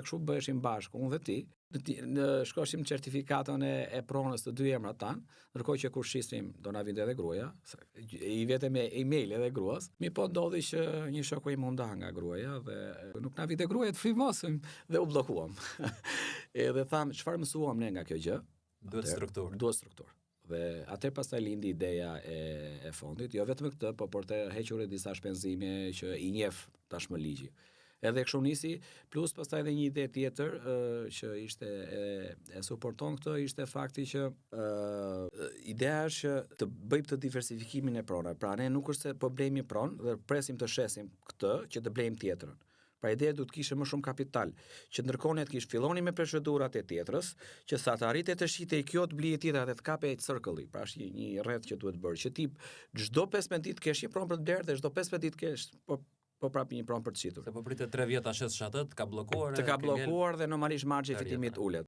kështu bëheshim bashkë unë dhe ti, në, ti, në shkoshim certifikatën e, e pronës të dy emrat tanë, ndërkohë që kur shisnim do na vinte edhe gruaja, i vete me email edhe gruas. Mirëpo ndodhi që një shoku im u nda nga gruaja dhe nuk na vinte gruaja të firmosim dhe u bllokuam. edhe thamë çfarë mësuam ne nga kjo gjë? Duhet strukturë. Duhet strukturë. Dhe atëherë pastaj lindi ideja e, e fondit, jo vetëm këtë, po për të hequr edhe disa shpenzime që i njeh tashmë ligji. Edhe kështu nisi, plus pastaj edhe një ide tjetër ë, që ishte e, e suporton këtë ishte fakti që ë ideja është që të bëjmë të diversifikimin e pronave. Pra ne nuk është se po blejmë një pronë dhe presim të shesim këtë që të blejmë tjetrën. Pra ideja duhet të kishte më shumë kapital, që ndërkohë ne të kish filloni me procedurat e tjetrës, që sa të arrite të shitej kjo të blije tjetra dhe të kapej circle-i, pra është një, një rreth që duhet bërë, që ti çdo 15 ditë kesh një pronë për të blerë dhe çdo 15 ditë kesh po po prapë një pronë për të shitur. Se po pritet 3 vjet ta shesësh atë, të ka bllokuar. Të ka bllokuar dhe normalisht marzhi i fitimit ulet.